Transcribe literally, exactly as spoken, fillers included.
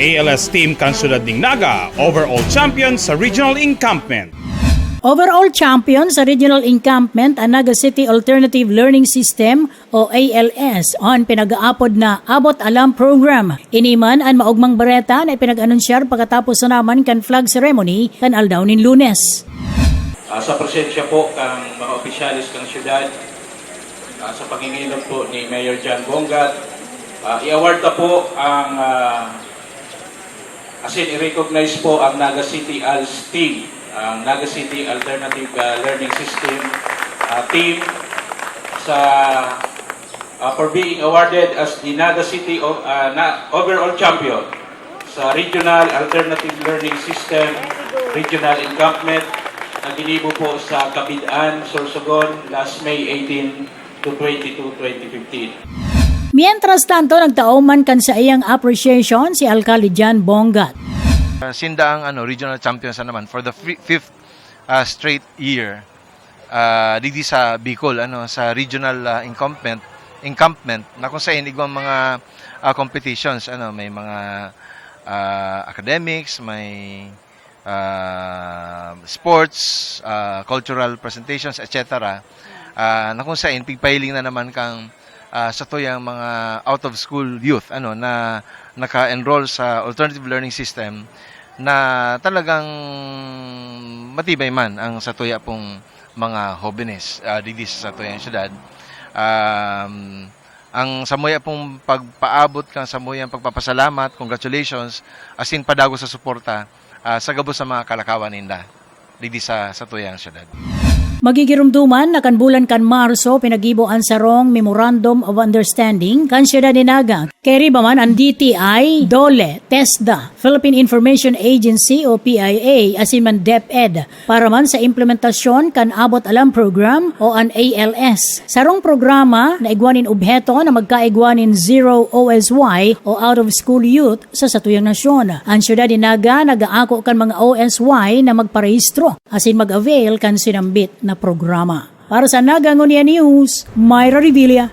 A L S team kan Syudad nin Naga, overall champion sa regional encampment. Overall champion sa regional encampment an Naga City Alternative Learning System o A L S, an pinag-aapod na Abot Alam Program. Ini man an maogmang bareta na ipinag-anunsyar pagkatapos naman kan flag ceremony kan aldaw nin Lunes. Ah, sa presensya po kan mga opisyales kan syudad, ah, sa panginginom po ni Mayor John Bongat, ah, i-award ta po ang, ah, as in, i-recognize po ang Naga City als team, ang Naga City Alternative, ah, Learning System, ah, team sa, ah, for being awarded as the Naga City o-, ah, na overall champion sa Regional Alternative Learning System Regional Encampment na ginibo po sa Cabidan, Sorsogon, last May eighteen to twenty-two, twenty fifteen. Mientras tanto, nagtao man kan saiyang appreciation si Alcalde John Bongat. Sinda ang ano, regional champions na naman for the fi- fifth ah, straight year ah, digdi sa Bicol, ano, sa regional ah, encampment, encampment na kung saan igwang mga ah, competitions, ano, may mga ah, academics, may ah, sports, ah, cultural presentations, et cetera. Ah, na kung saan pigpahiling na naman kang ah, sa tuyang mga out of school youth, ano, na naka-enroll sa alternative learning system na talagang matibay man ang sa tuya pong mga hobenes ah, digdi sa tuyang syudad. Um, ang samuya pong pagpaabot kan samuyang pagpapasalamat, congratulations, asin padago sa suporta ah, sa gabos sa mga kalakawan ninda digdi sa sa tuyang syudad. Magigirumduman na kan bulan kan Marso pinagibo an sarong Memorandum of Understanding kan Syudad ni Naga. Kairiba man an D T I, DOLE, TESDA, Philippine Information Agency o P I A, asin man DepEd, para man sa implementasyon kan Abot Alam Program o an A L S. Sarong programa na igwa nin obheto na magkaigwa nin zero O S Y o out of school youth sa satuyang nasyon. An syudad ni Naga nag-aako kan mga O S Y na magparehistro asin mag-avail kan sinambit na programa. Para sa Naga Ngunyan News, Myra Revilla.